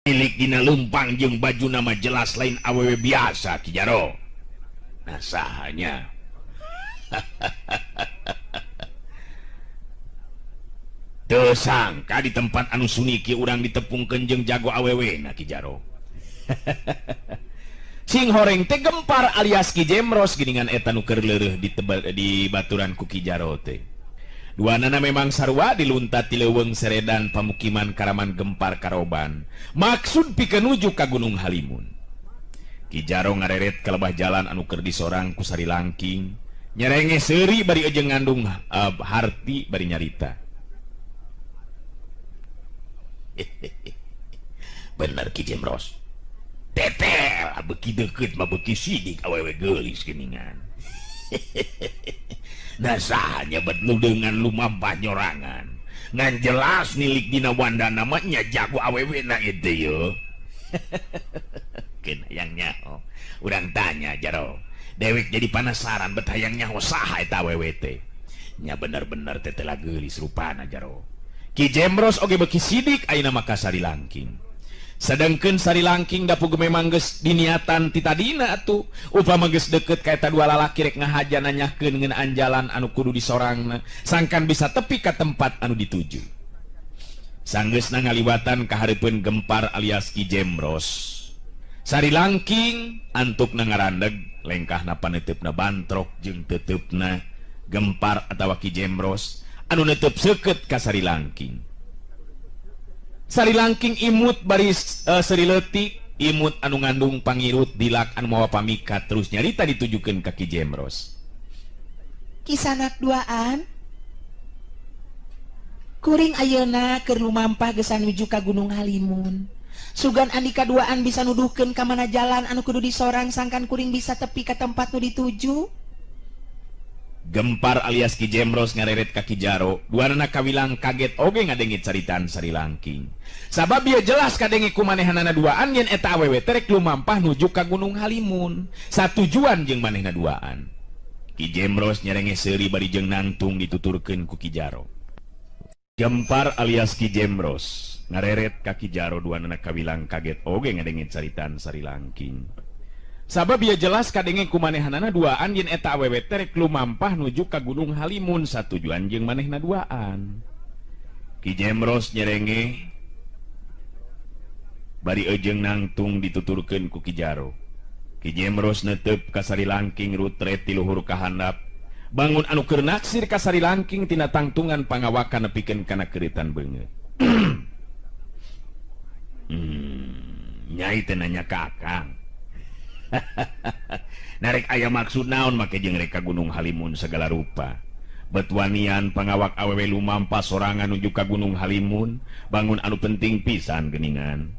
Milik dina lempang jeung baju nama jelas lain awewe biasa Ki Jaro. Nah sahanya. Teu sangka di tempat anu sunyi kieu urang ditepungkeun jeung jago awewe na Ki Jaro. Sing horeng teh gempar alias Ki Jemros geuningan eta nu keur leureuh di baturan ku Ki Jaro teh. Duanana memang sarua diluntat ti leuweung seredan pamukiman Karaman Gempar Karoban. Maksud pikeun nuju ka Gunung Halimun. Ki Jaro ngareret ka lebah jalan anu keur disorang ku Sari Langking. Nyerenge seuri bari jeung ngandung harti bari nyarita. Bener Ki Jemros. Tetel beuki deukeut mah beuki sidik awewe geulis geuningan. Nah sahanya bet lu dengan lumampah nyorangan. Ngan jelas nilik dina wanda namanya jago awewe na itu yo. Keun hayang nyaho. Urang tanya Jaro. Dewek jadi penasaran bet hayang nyaho saha eta awewe teh. Nya bener-bener tetela geulis rupana Jaro. Ki Jemros oge beuki sidik ayeuna mah ka Sari Langking. Sedangkeun Sari Langking dapugu memang geus diniatan ti tadina atuh. Upama geus deukeut ka eta dua lalaki rek ngahaja nanyakeun ngeunaan jalan anu kudu disorangna, sangkan bisa tepi ka tempat anu dituju. Sanggeusna ngaliwatan ka hareupeun Gempar alias Ki Jemros. Sari Langking antukna ngarandeg, lengkahna paneuteup bantrok jeung teuteupna Gempar atawa Ki Jemros anu neuteub seukeut ka Sari Langking. Sari Langking imut baris seri leutik, imut anu ngandung pangirut dilak anu mawa pamikat terus nyarita ditujukeun ka Ki Jemros. Kisanak duaan kuring ayeuna keur lumampah geus nuju ka Gunung Halimun. Sugan andika duaan bisa nuduhkeun ka mana jalan anu kudu disorang sangkan kuring bisa tepi ka tempat nu dituju. Gempar alias Ki Jemros ngareret ka Ki Jaro, duanana kawilang kaget oge ngadenge caritaan Sari Langking. Sabab ieu jelas kadenge ku manehanana duaan yen eta awewe teh rek lumampah nuju ka Gunung Halimun. Satujuan jeung manehna duaan. Ki Jemros nyerenge seuri bari jeung nangtung dituturkeun ku Ki Jaro. Gempar alias Ki Jemros ngareret ka Ki Jaro, duanana kawilang kaget oge ngadenge caritaan Sari Langking. Sabab ieu jelas kadenge ku manehanana duaan yen eta awewe teh rek lumampah nuju ka Gunung Halimun satujuan jeung manehna duaan. Ki Jemros nyerenge bari ejeung nangtung dituturkeun ku Ki Jaro. Ki Jemros netep ka Sari Langking rutret ti luhur ka handap. Bangun anu keur naksir ka Sari Langking tina tangtungan pangawakan nepikeun kana keuritan beungeut. Nyai teh nanya ka Akang. Narek aya maksud naon make jeung rek ka Gunung Halimun segala rupa. Betuanian pangawak awewe lumampah sorangan nuju ka Gunung Halimun, bangun anu penting pisan geuningan.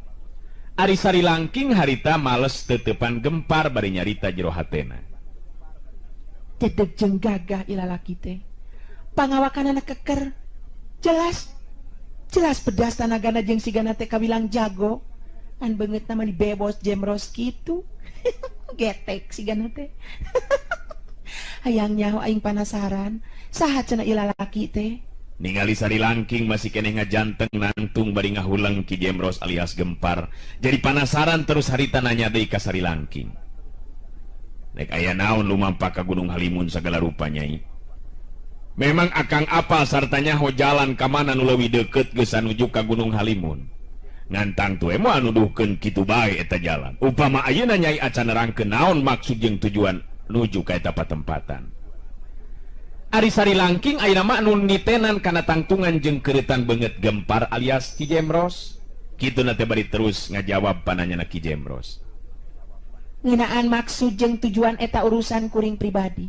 Ari Sari Langking harita males teuteupan Gempar bari nyarita jero hatena. Dedeg jeung gagah ilalaki teh. Pangawakanana keker. Jelas. Jelas pedas tanagana jeung sigana teh kawilang jago. An beungeutna mah dibebos Jemros kitu. Getek sigana teh. Hayang nyaho aing panasaran, saha cenah ilalaki teh? Ningali Sari Langking masih keneh ngajanteng nangtung bari ngahuleng Ki Jemros alias Gempar. Jadi panasaran terus harita nanya deui ka Sari Langking. Rek aya naon lumampah ka Gunung Halimun sagala rupa nyai. Memang akang apal sarta nyaho jalan ka mana nu leuwih deukeut geus nuju ka Gunung Halimun. Ngantang tuh moal nuduhkeun kitu bae eta jalan. Upama ayeuna nyai acan nerangkeun naon maksud jeung tujuan nuju ka eta patempatan. Ari Sari Langking ayeuna mah nu nitenan kana tangtungan jeung keureutan beungeut Gempar alias Ki Jemros. Kituna teh bari terus ngajawab pananyana Ki Jemros. Ngeunaan maksud jeung tujuan eta urusan kuring pribadi.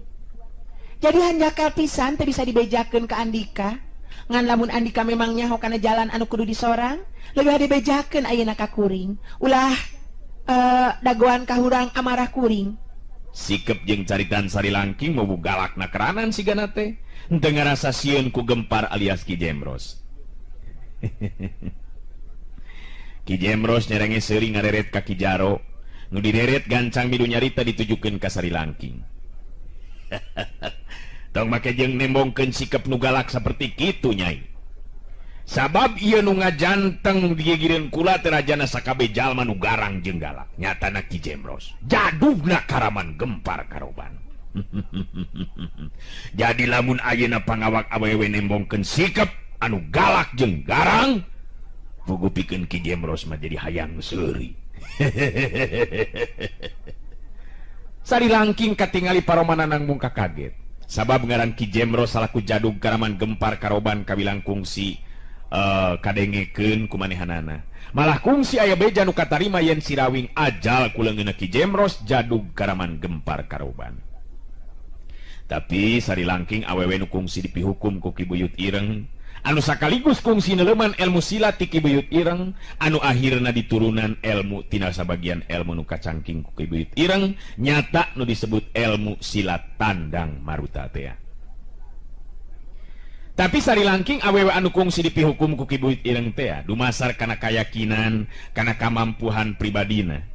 Jadi hanjakal pisan teu bisa dibejakeun ka Andika. Ngan lamun Andika memang nyaho kana jalan anu kudu disorang, leuwih dibejakeun ayeuna ka kuring. Ulah dagoan ka hurang amarah kuring. Sikep jeung caritan Sari Langking mau galakna keranan sigana teh. Henteu ngarasa sieun ku Gempar alias Ki Jemros. Ki Jemros nyerenge seuri ngareret ka Ki Jaro. Nu dideret gancang milu nyarita ditujukeun ka Sari Langking. Tong make jeung nembongkeun sikep nu galak saperti kitu nyai. Sabab ieu nu ngajanteng digigireun kula teh rajana sakabeh jalma nu garang jeung galak. Nyatana Ki Jemros jadugna Karaman Gempar Karoban. Jadi lamun ayeuna pangawak awewe nembongkeun sikep anu galak jeung garang, pugu pikeun Ki Jemros mah jadi hayang seuri. Sari Langking katingali paromananang mungka kaget. Sabab ngaran Ki Jemros salaku jadug Karaman Gempar Karoban kawilang kungsi kadengekeun kumanehanana. Malah kungsi aya beja nu katarima yen sirawing ajal ku leungeunna Ki Jemros jadug Karaman Gempar Karoban. Tapi Sari Langking awewe nu kungsi dipihukum ku Ki Buyut Ireng, anu sakaligus kungsi neuleman ilmu silat ti Ki Buyut Ireng, anu akhirna diturunan ilmu tina sabagian ilmu nu kacangking ku Ki Buyut Ireng, nyata nu disebut ilmu silat Tandang Maruta teh. Tapi Sari Langking awewe anu kungsi dipihukum ku Ki Buyut Ireng teh dumasar kana kayakinan, kana kamampuhan pribadina.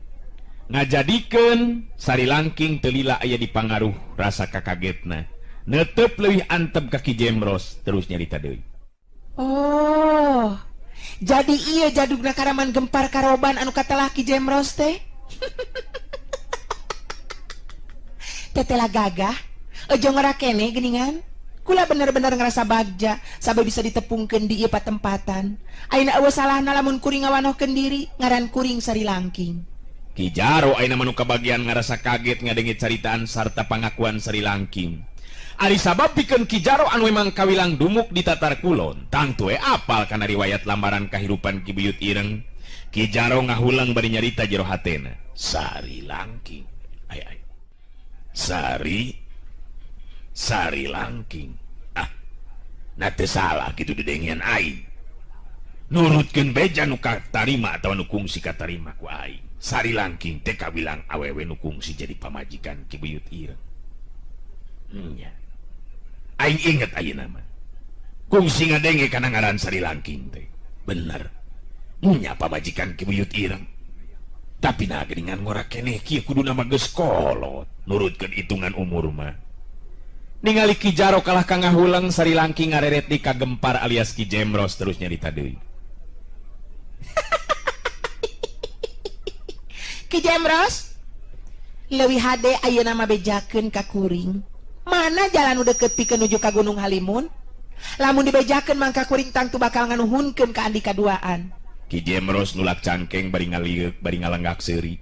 Ngajadikeun Sari Langking teu lila aya dipangaruh rasa kakagetna. Netep leuwih antep ka Ki Jemros terus nyarita deui. Oh, jadi iya jadugna Karaman Gempar Karoban anu katelah Ki Jemros teh. Tetela gagah, ejo ngarakene geuningan. Kula bener-bener ngerasa bagja sampai bisa ditepungkeun di ieu patempatan. Ayeuna eueuh salahna lamun kuring ngawanohkeun diri ngaran kuring Sari Langking. Ki Jaro ayeuna mah nu kabagian ngarasa kaget ngadenge caritaan sarta pangakuan Sari Langking. Ari sabab pikeun Ki Jaro anu memang kawilang dumuk di Tatar Kulon, tangtu we apal kana riwayat lambaran kahirupan Ki Buyut Ireng. Ki Jaro ngahulang bari nyarita jero hatena. Sari Langking. Ay ay. Sari Langking. Ah, na teu salah kitu didengean aing. Nurutkeun beja nu katarima atawa nu kungsi katarima ku aing. Sari Langking teh kawilang awewe nu kungsi jadi pamajikan Ki Buyut Ireng. Nya. Aing inget ayeuna mah. Kungsi ngadenge kana ngaran Sari Langking teh. Bener. Nya pamajikan Ki Buyut Ireng. Tapi nah geuningan ngora keneh kieu kuduna mah geus kolot. Nurutkeun hitungan umur mah. Ningali Ki Jaro kalah ka ngahulang, Sari Langking ngareret di ka Gempar alias Ki Jemros terus nyarita deui. Ki Jemros, leuwih hade ayeuna mah bejakeun ka kuring. Mana jalan nu deukeut pikeun nuju ka Gunung Halimun? Lamun dibejakeun mangka kuring tangtu bakal nganuhunkeun ka andika duaan. Ki Jemros nulak cangkeng bari ngalieuk bari ngalenggak seuri.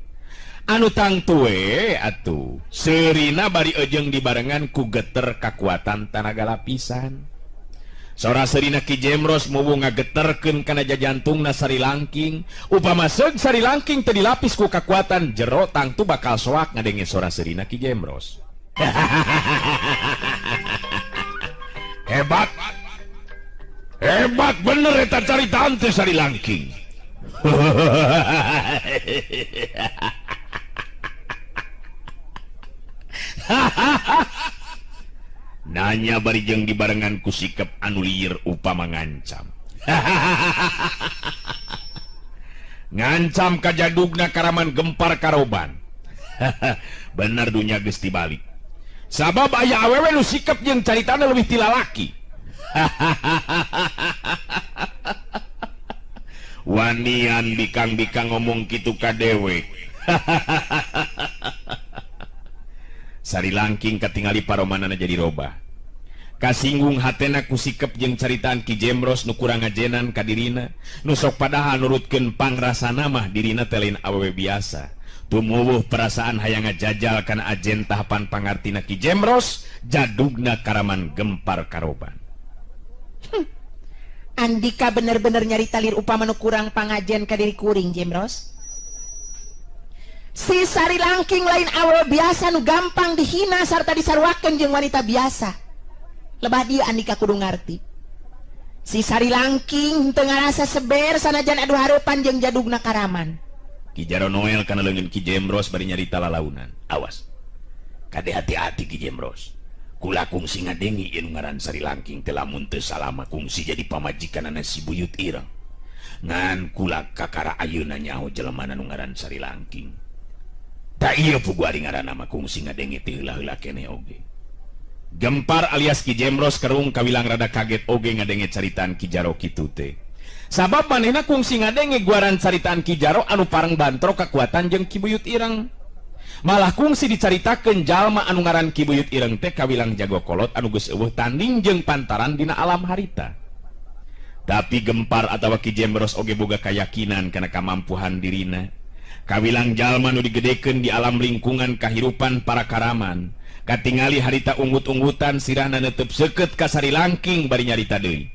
Anu tangtu we atuh seurina bari ejeung dibarengan ku geter kakuatan tanaga lapisan. Sora seurina Ki Jemros muwu ngageterkeun kana jajantungna Sari Langking. Upama seug Sari Langking teu dilapis ku kakuatan jero tangtu bakal soak ngadenge sora seurina Ki Jemros. Hebat. Hebat bener eta caritaan teh Sari Langking. Nanya bari jeung dibarengan ku sikep anu lieur upama ngancam. Ngancam ka jadugna Karaman Gempar Karoban. Bener dunya geus tibalik. Sabab aya awewe nu sikep jeung caritana leuwih ti lalaki. Wanian bikang-bikang ngomong kitu ka dewek. Sari Langking katingali paromanana jadi robah. Kasinggung hatena ku sikep jeung caritaan Ki Jemros nu kurang ngajenan ka dirina, nu sok padahal nurutkeun pangrasana mah dirina teh lain awewe biasa. Tumuwuh perasaan hayang ngajajal kana ajen tahapan pangartina Ki Jemros, jadugna Karaman Gempar Karoban. Andika bener-bener nyarita lir upama nu kurang pangajen ka diri kuring Jemros. Si Sari Langking lain awewe biasa nu gampang dihina sarta disaruakeun jeung wanita biasa. Lebah dieu Andika kudu ngarti. Si Sari Langking teu ngarasa seber sanajan adu hareupan jeung jadugna Karaman. Ki Jaro Noel kana leungeun Ki Jemros bari nyarita lalaunan. Awas. Kade hati-hati Ki Jemros. Kula kungsi ngadengi ieu nu ngaran Sari Langking teh lamun teu salama kungsi jadi pamajikanana si Buyut Ireng. Ngan kula kakara ayeuna nyaho jelemana nu ngaran Sari Langking. Tak ieu pugu ari ngaranna mah kungsi ngadenge teh heula-heula keneh oge. Gempar alias Ki Jemros kerung kawilang rada kaget oge ngadenge caritaan Ki Jaro kitu teh. Sabab manehna kungsi ngadenge guaran caritaan Ki Jaro anu pareng bantro kakuatan jeung Ki Buyut Ireng. Malah kungsi dicaritakeun jalma anu ngaran Ki Buyut Ireng teh kawilang jago kolot anu geus eueuh tanding jeung pantaran dina alam harita. Tapi Gempar atawa Ki Jemros oge boga kayakinan kana kamampuhan dirina. Kawilang jalma nu digedekeun di alam lingkungan kahirupan para karaman. Katingali harita unggut-unggutan sirahna netep seukeut ka Sari Langking bari nyarita deui.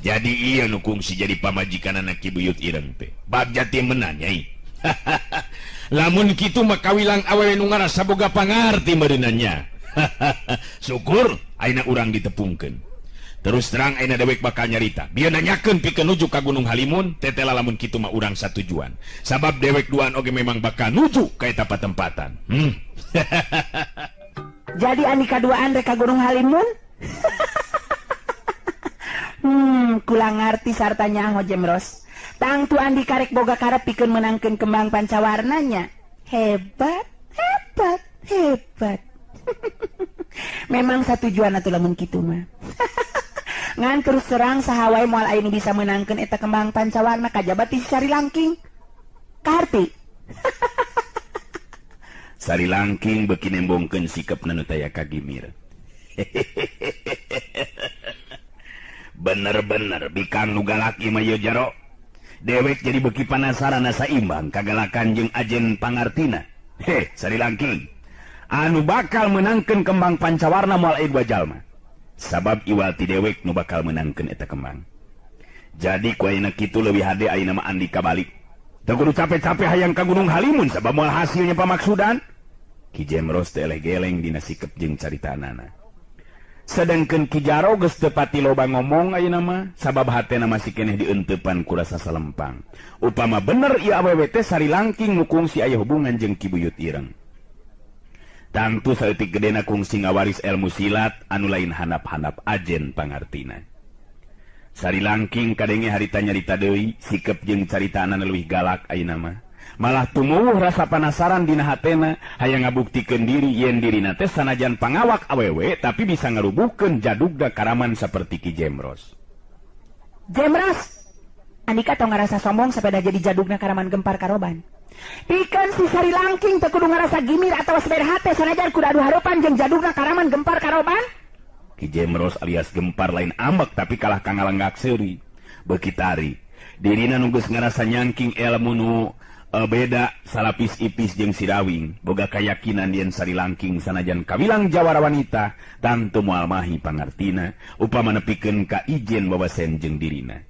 Jadi ieu nu kungsi jadi pamajikanana Ki Buyut Ireng teh. Bagja teh meunang nyai. Lamun kitu mah kawilang awewe nu ngarasa boga pangarti meureunna nya. Syukur ayeuna urang ditepungkeun. Terus terang ayeuna dewek bakal nyarita. Bieu nanyakeun pikeun nuju ka Gunung Halimun, tetela lamun kitu mah urang satujuan. Sabab dewek duaan oge memang bakal nuju ka eta patempatan. Jadi andika duaan rek ka Gunung Halimun? Kula ngarti sarta nyaho Jemros. Tangtu andika rek boga karep pikeun meunangkeun kembang pancawarnanya. Hebat, hebat, hebat. Memang satujuan atuh lamun kitu mah. Ngan terus terang saha wae moal aya nu bisa meunangkeun eta kembang pancawarna kajaba ti Sari Langking. Kaharti. Sari Langking beuki nembongkeun sikepna nu taya kagimir. Bener-bener bikang nu galak ieu mah ieu Jaro. Dewek jadi beuki panasaran saimbang kagalakan jeung ajen pangartina. Heh, Sari Langking. Anu bakal meunangkeun kembang pancawarna moal aya dua jalma. Sabab iwal ti dewek nu bakal meunangkeun eta kembang. Jadi ku ayeuna kitu leuwih hade ayeuna mah andika balik. Teu kudu capek-capek hayang ka Gunung Halimun sabab moal hasilnya pamaksudan. Ki Jemros teh eleh geleng dina sikep jeung caritanana. Sedangkeun Ki Jaro geus teu pati loba ngomong ayeuna mah sabab hatena masih keneh dienteupan ku rasa salempang. Upama bener ieu awewe teh Sari Langking nu kungsi aya hubungan jeung Ki Buyut Ireng. Tangtu saeutik gedena kungsi ngawaris ilmu silat anu lain handap-handap ajen pangartina. Sari Langking kadenge harita nyarita deui, sikep jeung caritanana leuwih galak ayeuna mah. Malah tumuwuh rasa panasaran dina hatena, hayang ngabuktikeun diri yen dirina teh sanajan pangawak awewe tapi bisa ngarubuhkeun jadugda karaman saperti Ki Jemros. Jemros, andika tong ngarasa sombong sapeda jadi jadugna karaman Gempar Karoban. Pikeun si Sari Langking teu kudu ngarasa gimir atawa sepeda hate sanajan kudu adu harupan jeung jadugna karaman Gempar Karoban. Ki Jemros alias Gempar lain ambek tapi kalah ka ngalenggak seuri. Beuki tari. Dirina nu geus ngarasa nyangking elmu nu beda salapis ipis jeung sirawing, boga kayakinan yen Sari Langking sanajan kawilang jawara wanita tantu moal mahi pangartina upama nepikeun ka ijen wawasen jeung dirina.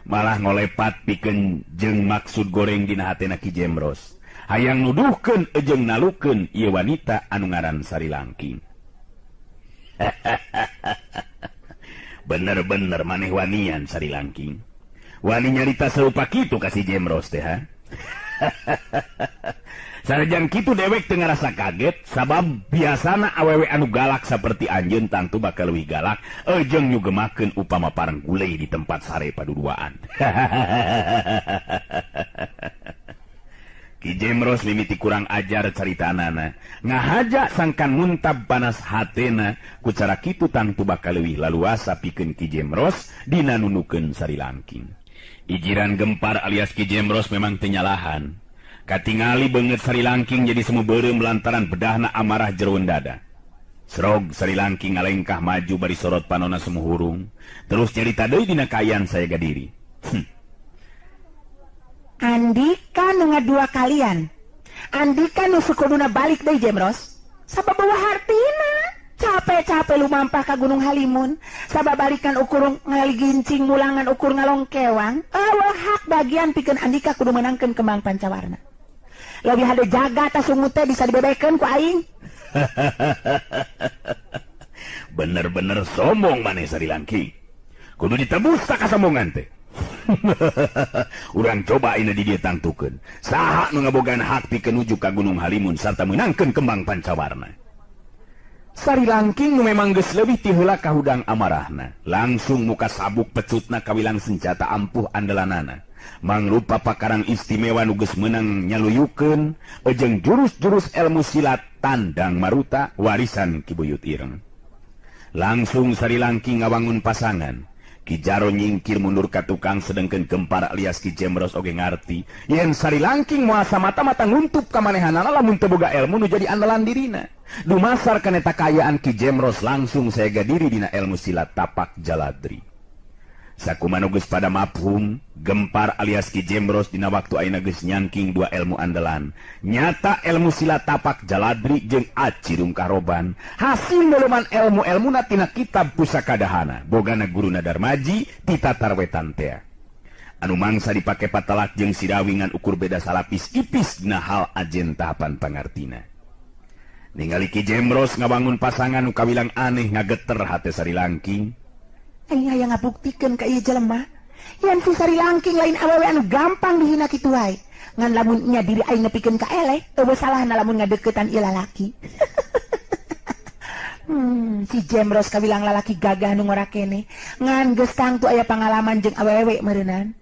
Malah ngolepat pikeun jeung maksud goreng dina hatena Ki Jemros. Hayang nuduhkeun jeung nalukeun ieu wanita anu ngaran Sari Langking. Bener-bener maneh wanian Sari Langking. Wani nyarita sarupa kitu ka si Jemros teh ha. Sanajan kitu dewek teu ngarasa kaget sabab biasana awewe anu galak saperti anjeun tangtu bakal leuwih galak jeung nyugemakeun upama pareng gulei di tempat sare paduduaan. Ki Jemros mimiti kurang ajar caritanana, ngahaja sangkan muntab panas hatena ku cara kitu tangtu bakal leuwih laluasa pikeun Ki Jemros dina nunukeun Sari Langking. Ijiran Gempar alias Ki Jemros memang teu nyalahan. Katingali beungeut Sari Langking jadi semu beureum lantaran bedahna amarah jeroan dada. Srog Sari Langking ngalengkah maju bari sorot panona semu hurung, terus nyarita deui dina kaayaan sayaga diri. Andika nu ngadua kalian. Andika nu sukuduna balik deui Jemros. Sabab bawa hartina. Capek-capek lumampah ka Gunung Halimun. Sabab balikan ukur ngaligincing mulangan ukur ngalongkewang. Eueuh hak bagian pikeun andika kudu meunangkeun kembang pancawarna. Leuwih hade jaga tas sungut teh bisa dibebekeun ku aing. Bener-bener sombong maneh Sari Langking. Kudu ditebus kasombongan teh. Urang coba ayeuna di dieu tangtukeun. Saha nu ngabogaan hak pikeun nuju ka Gunung Halimun sarta meunangkeun kembang pancawarna. Sari Langking nu memang geus leuwih ti heula kahudang amarahna. Langsung muka sabuk pecutna kawilang senjata ampuh andalanana. Mangrupa pakarang istimewa nu geus meunang nyaluyukeun jeung jurus-jurus ilmu silat Tandang Maruta warisan Ki Buyut Ireng. Langsung Sari Langking ngawangun pasangan. Ki Jaro nyingkir mundur ka tukang sedengkeun Gempar alias Ki Jemros oge ngarti yen Sari Langking moal samata-mata nguntup ka manehanana lamun teu boga ilmu nu jadi andalan dirina. Dumasar kana eta kaayaan Ki Jemros langsung sayaga diri dina ilmu silat tapak jaladri. Sakumanu geus pada mafhum, Gempar alias Ki Jemros dina waktu ayeuna geus nyangking dua ilmu andalan. Nyata ilmu silat tapak jaladri jeung aci rungkaroban. Hasil leuleman ilmu-ilmuna tina kitab pusaka dahana, bogana guruna Darmaji ti Tatar Wetan tea. Anu mangsa dipake patalak jeung Sirawi ngan ukur beda salapis ipis dina hal ajen tahapan pangartina. Ningali Ki Jemros ngabangun pasangan nu kawilang aneh ngageter hate Sari Langking. Aing hayang ngabuktikeun ka ieu jelema yen si Sari Langking lain awewe anu gampang dihina kitu wae. Ngan lamun nya diri aing nepikeun ka eleh, eueuh salahna lamun ngadeukeutan ieu lalaki. Si Jemros kawilang lalaki gagah nu ngora kene. Ngan geus tangtu aya pangalaman jeung awewe meureunan.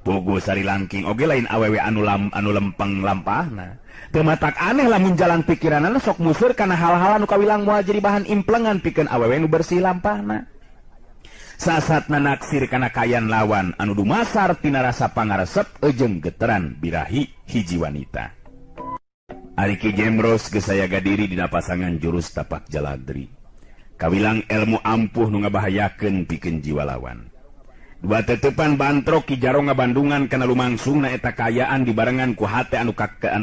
Pugu Sari Langking oge lain awewe anu anu lempeng lampahna. Teu matak aneh lamun jalan pikiranana sok museur kana hal-hal anu kawilang moal jadi bahan implengan pikeun awewe nu bersih lampahna. Sasatna naksir kana kayan lawan anu dumasar tina rasa pangaresep jeung geteran birahi hiji wanita. Ari Ki Jemros geus sayaga diri dina pasangan jurus tapak jaladri. Kawilang ilmu ampuh nu ngabahayakeun pikeun jiwa lawan. Dua tetepan bantrok Ki Jaro ngabandungan kana lumangsungna eta kaayaan dibarengan ku hate anu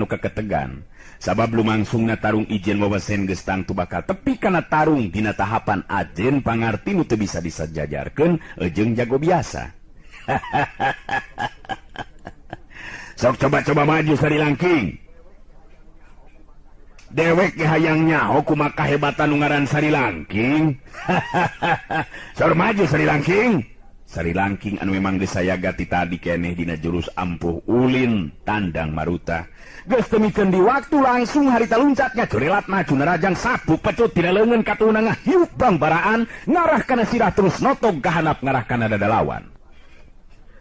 kaketegan. Sabab lumangsungna tarung ijen wawesen geus tangtu bakal tepi kana tarung dina tahapan ajen pangarti nu teu bisa disajajarkeun jeung jago biasa. Sok coba-coba maju Sari Langking. Dewek ge hayang nyaho kumaha kahebatan nu ngaran Sari Langking. Sor maju Sari Langking. Sari Langking anu memang geus sayaga ti tadi keneh dina jurus ampuh ulin Tandang Maruta. Geus teu mikeun di waktu langsung harita luncatnya curelat maju narajang sabuk pecut dina leungeun katuhuna ngahiup bangbaraan ngarah kana sirah terus notog ka handap ngarah kana dada lawan.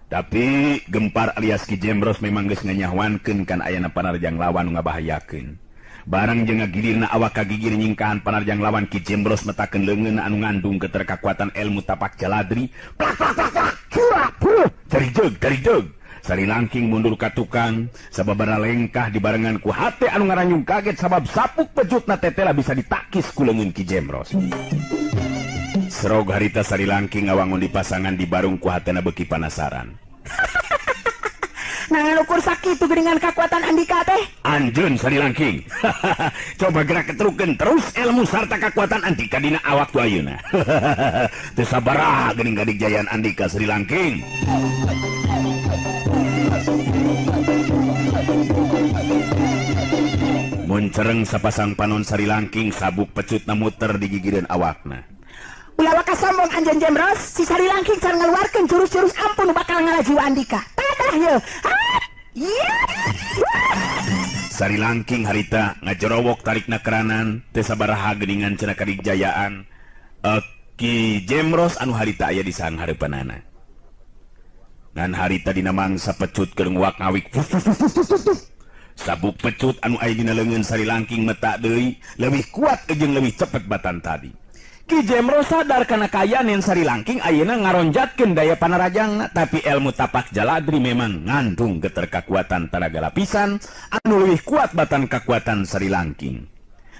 Tapi Gempar alias Ki Jemros memang geus nganyahoankeun kan ayana panarjang lawan nu ngabahayakeun. Barang jeung ngagilirna awak kagigir nyingkahan panarjang lawan Ki Jemros metakeun leungeunna anu ngandung keterkakuatan ilmu tapak jaladri. Plak plak plak plak curah puh jari jeug. Sari Langking mundur ka tukang sababara lengkah dibarengan ku hate anu ngaranyung kaget sabab sapuk pejutna tetela bisa ditakis ku leungeun Ki Jemros. Serog harita Sari Langking ngawangun di pasangan di barung ku hatena beuki panasaran. Nah, ukur sakitu geuningan kakuatan Andika teh. Anjeun Sari Langking. Coba gerak keterukeun terus ilmu sarta kakuatan Andika dina awak tu ayeuna. Teu sabaraha geuning kadijayaan Andika Sari Langking. Mun cereng sapasang panon Sari Langking sabuk pecutna muter di gigireun awakna. Ulah waka sombong anjeun Jemros, si Sari Langking can ngaluarkeun jurus-jurus ampun nu bakal ngalajiwa Andika. Tadah yeuh. Sari Langking harita ngajerowok tarikna keranan teu sabaraha geuningan cenah kadijayaan Ki Jemros anu harita aya di sanghareupanana. Ngan harita dina mangsa pecut keur nguak ngawik. Sabuk pecut anu aya dina leungeun Sari Langking metak deui leuwih kuat jeung leuwih cepet batan tadi. Ki Jemros sadar kana kaayaan yen Sari Langking ayeuna ngaronjatkeun daya panarajangna, tapi ilmu tapak jaladri memang ngandung geter kakuatan tanaga lapisan anu leuwih kuat batan kakuatan Sari Langking.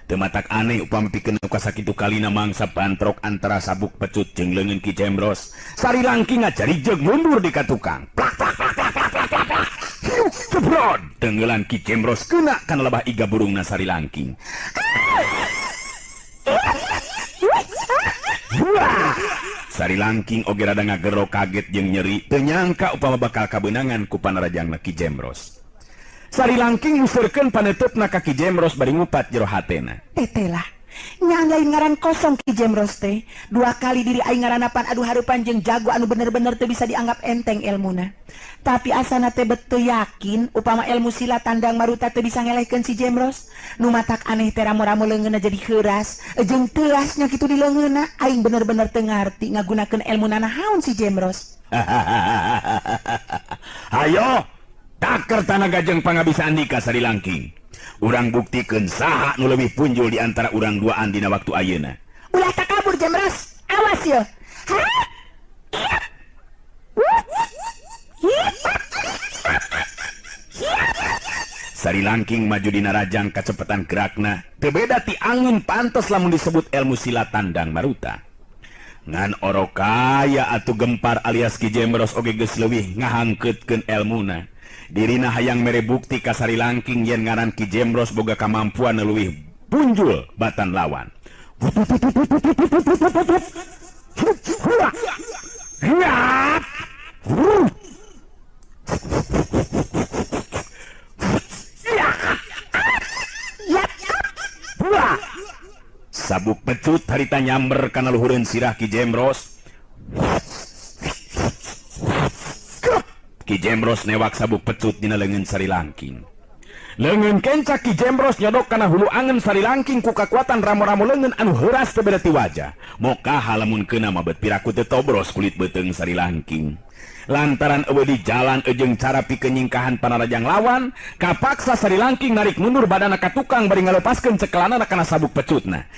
Teu matak aneh upami pikeun nu kasakitu kalina mangsa bantrok antara sabuk pecut jeung leungeun Ki Jemros. Sari Langking ngajarijeg mundur di katukang. Plak plak plak plak plak plak plak. Hiuk jebrod tenggelan Ki Jemros kena kana lebah iga burungna Sari Langking. Wah! Sari Langking oge rada ngagero kaget jeung nyeri, teu nyangka upama bakal kabeunangan ku panarajangna Ki Jemros. Sari Langking nguseurkeun paneuteup-na ka Ki Jemros bari ngupat jero hatena. Tetelah, Nyaan lain ngaran kosong Ki Jemros teh. Dua kali diri aing ngaranapan adu harupan jeung jago anu bener-bener teu bisa dianggap enteng ilmuna. Tapi asana teh betul yakin upama ilmu silat Tandang Maruta teu bisa ngelehkeun si Jemros. Nu matak aneh teh ramo-ramo leungeunna jadi heuras, jeung teuasnya kitu di leungeunna aing bener-bener teu ngarti ngagunakeun ilmu nanahaon si Jemros. Hayo taker tanaga jeung pangabisa Andika Sari Langking. Urang buktikeun saha nu leuwih punjul di antara urang duaan dina waktu ayeuna. Ulah takabur Jemros, awas ye. Sari Langking maju dina rajang kacepetan gerakna teu beda ti angin pantes lamun disebut ilmu silat tandang maruta. Ngan orokaya atuh gempar alias Ki Jemros oge geus leuwih ngahangkeutkeun elmuna. Dirina hayang mere bukti ka Sari Langking yen ngaran Ki Jemros boga kamampuan leuwih punjul batan lawan. Sabuk pecut harita nyamber kana luhureun sirah Ki Jemros. Ki Jemros newak sabuk pecut dina leungeun Sari Langking. Leungeun kencak Ki Jemros nyodok kana hulu angen Sari Langking ku kakuatan ramo-ramo leungeun anu heuras teu beda ti wajah. Mokaha lamun keuna mah bet piraku teu tobros kulit beuteung Sari Langking. Lantaran eueuh di jalan jeung cara pikeun nyingkahan panarajang lawan, kapaksa Sari Langking narik mundur badana ka tukang bari ngalepaskeun cekelanana kana sabuk pecutna.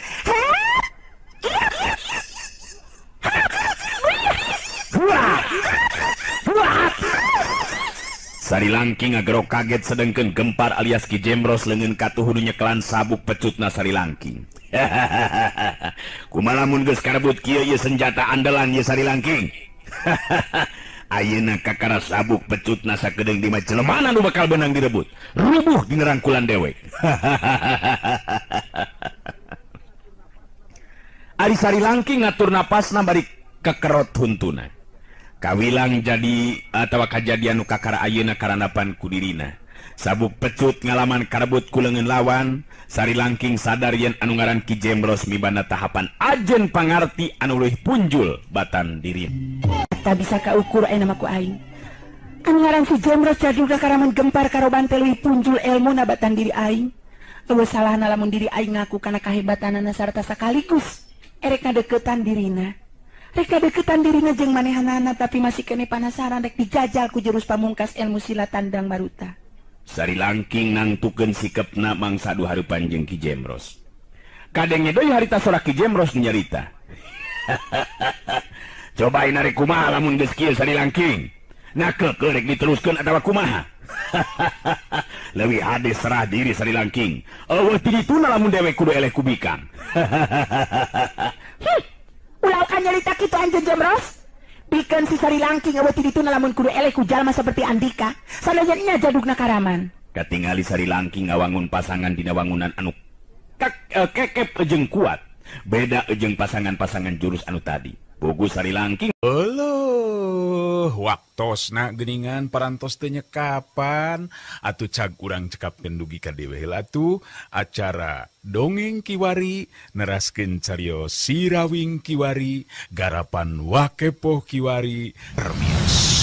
Sari Langking ngagerok kaget sedengkeun gempar alias Ki Jemros leungeun katuhu nu nyekelan sabuk pecutna Sari Langking. Kumaha lamun geus karebut kieu ieu senjata andalan ieu Sari Langking. Ayeuna kakara sabuk pecutna sakedeung di mah jelemana nu bakal beunang direbut. Rubuh dina rangkulan dewek. Ari Sari Langking ngatur napasna bari kekerot huntuna. Kawilang jadi atawa kajadian nu kakara ayeuna karandapan ku dirina. Sabuk pecut ngalaman karebut ku leungeun lawan. Sari Langking sadar yen anu ngaran Ki Jemros mibanda tahapan ajen pangarti anu leuwih punjul batan dirina. Tak bisa kaukur ayeuna mah ku aing. Anu ngaran si Jemros jadugna karaman gempar karoban teh leuwih punjul elmuna batan diri aing. Eueuh salahna lamun diri aing ngaku kana kahebatanana sarta sakaligus erek ngadeukeutan dirina. Rek ngadeukeutan dirina jeung manehanana tapi masih keneh panasaran rek dijajal ku jurus pamungkas ilmu silat tandang maruta. Sari Langking nangtukeun sikepna mangsa du hareupan jeung Ki Jemros. Kadenge deui harita sora Ki Jemros nyarita. Cobain arek kumaha lamun geus kieu Sari Langking. Nah keukeuh rek diteruskeun atawa kumaha? Leuwih hade serah diri Sari Langking. Eueuh ti dituna lamun dewek kudu eleh ku bikang. Ulah kan nyarita kitu anjeun Jemros. Pikeun si Sari Langking eueuh ti dituna lamun kudu eleh ku jalma seperti Andika. Sanajan nya jadugna karaman. Katingali Sari Langking ngawangun pasangan dina wangunan anu kekep jeung kuat. Beda jeung pasangan-pasangan jurus anu tadi. Bogo Sari Langking. Euleuh, waktosna geuningan parantos teh nyekapan atuh cag urang cekapkeun dugi ka dewe heula atuh acara dongeng kiwari neraskeun carios Sirawing kiwari garapan Wakepoh kiwari permios.